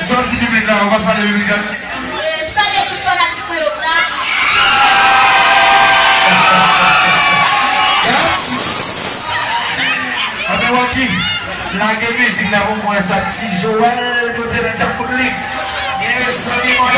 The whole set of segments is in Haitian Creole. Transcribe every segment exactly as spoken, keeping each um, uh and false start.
Sa w di piblik la, ou pa salye piblik la? M salye tout fanatik mwen yo k la. Anben, Waky, lage mizik la pou mwen, sa ti Joel pote nan djab kout li. Yes, zanmi mwen.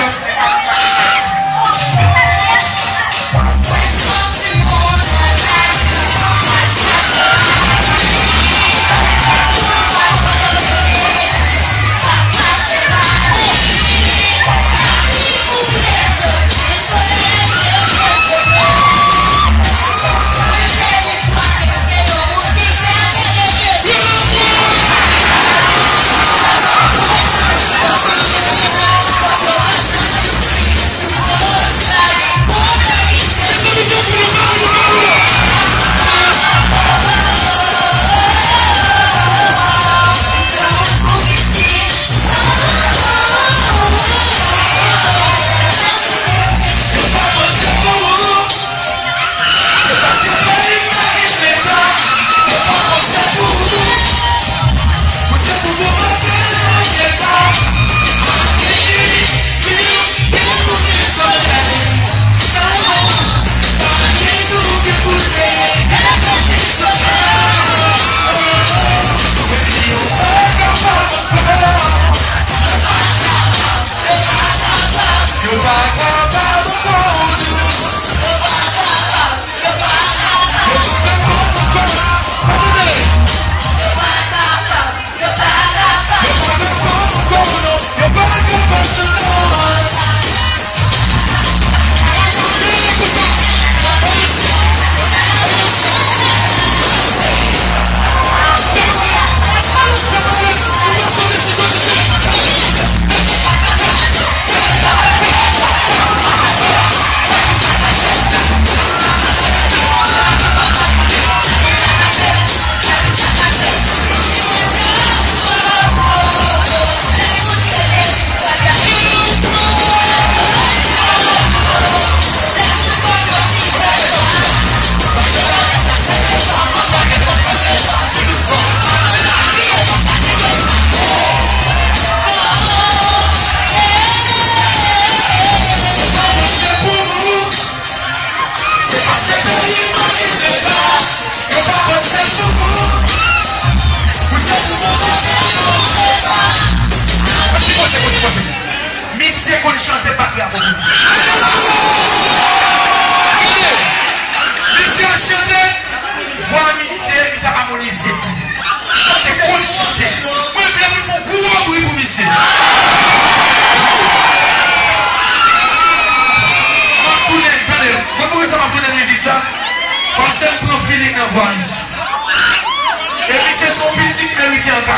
Misye konn chante, bat bravo pou li. Tande, misye ap chante, vwa misye, misye ap amonize tou. Misye konn chante. Mwen vle nou fè yon gwo bri pou misye. M ap tounen, tande, mwen pou rezon m ap tounen mizik sa, paske m pran feeling nan vwa misye. E misye se yon pitit ki merite anpil.